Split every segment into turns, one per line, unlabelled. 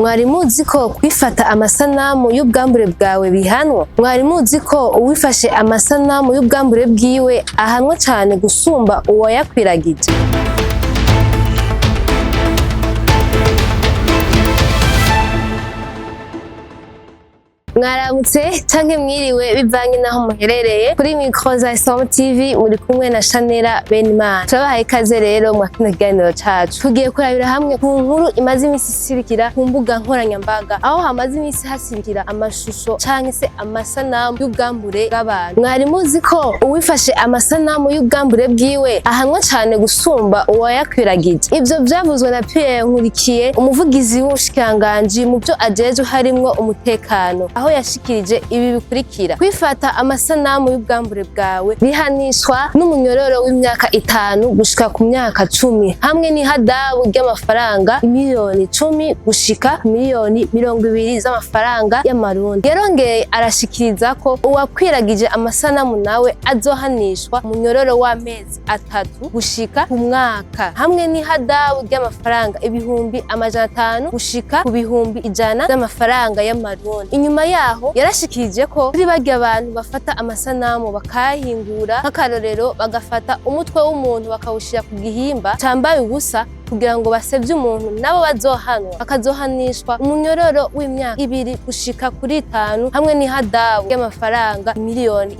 Mwari muzi ko kwifata amasanamu y'ubwambure bwawe bihanwa? Mwari muzi ko uwifashe amasanamu y'ubwambure bwiwe ahanwa cane gusumba uwayakwiragije? Mwaramutse canke mwiriwe, bivanye naho muherereye. Kuri micro za Isom TV muri kumwe na Shanera Benimana. Turabahaye ikaze rero mwa kino kiganiro cacu. Tugiye kurabira hamwe ku nkuru imaze iminsi isirikira ku mbuga nkoranyambaga, aho hamaze iminsi hasirikira amashusho canke se amasanamu y'ubwambure bw'abantu. Mwari muzi ko uwifashe amasanamu y'ubwambure bwiwe ahanwa cane gusumba uwayakwiragije? Ivyo vyavuzwe na Pierre Nkurikiye, umuvugizi w'ubushikiranganji mu vyo ajejwe harimwo umutekano, aho yashikirije ibi bikurikira: kwifata amasanamu y'ubwambure bwawe bihanishwa n'umunyororo w'imyaka 5 gushika ku myaka 10, hamwe n'ihadabu ry'amafaranga 10 miliyoni gushika ku 20 miliyoni z'amafaranga y'Amarundi. Yarongeye arashikiriza ko uwakwiragije amasanamu nawe azohanishwa umunyororo w'amezi 3 gushika ku mwaka, hamwe n'ihadabu ry'amafaranga 500,000 gushika ku 100,000 z'amafaranga y'Amarundi. Inyuma yaho yarashikirije ko kuri barya abantu bafata amasanamu bakayahingura, nk'akarorero bagafata umutwe w'umuntu bakawushira ku gihimba cambaye ubusa kugira ngo basevye umuntu, nabo bazohanwa, bakazohanishwa umunyororo w'imyaka 2 gushika kuri 5, hamwe n'ihadabu ry'amafaranga 10 miliyoni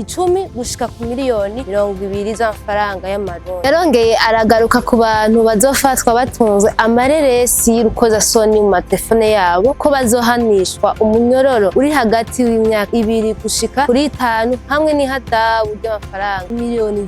gushika ku 20 miliyoni z'amafaranga y'Amarundi. Yarongeye aragaruka ku bantu bazofatwa batunzwe amareresi y'urukozasoni mu matelefone yabo, ko bazohanishwa umunyororo uri hagati w'imyaka 2 gushika kuri 5, hamwe n'ihadabu ry'amafaranga 2 miliyoni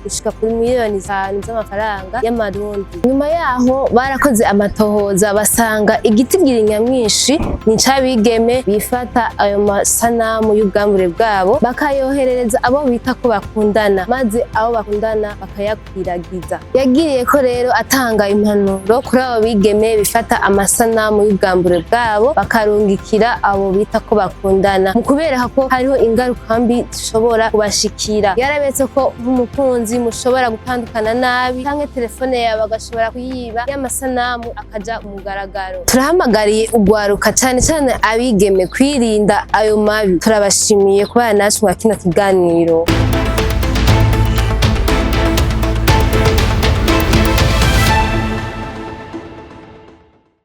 gushika kuri 5 miliyoni z'amafaranga y'Amarundi. Nyuma yaho barakoze amatohoza, basanga igitigiri nyamwinshi ni c'abigeme bifata ayo masanamu y'ubwambure bwabo, bakayoherereza abo bita ko bakundana, maze abo bakundana bakayakwiragiza. Yagiriye ko rero atanga impanuro kuri abo bigeme bifata amasanamu y'ubwambure bwabo bakarungikira abo bita ko bakundana, mu kubereka ko hariho ingaruka mbi zishobora kubashikira. Yarabetse ko nk'umukunzi mushobora gutandukana nabi, canke telefone yawe bagashobora kuyiba, y'amasanamu akaja umugaragaro. Turahamagariye ugwaruka, cane cane abigeme, kwirinda ayo mabi. Turabashimiye kubana natwe mwa kino kiganiro.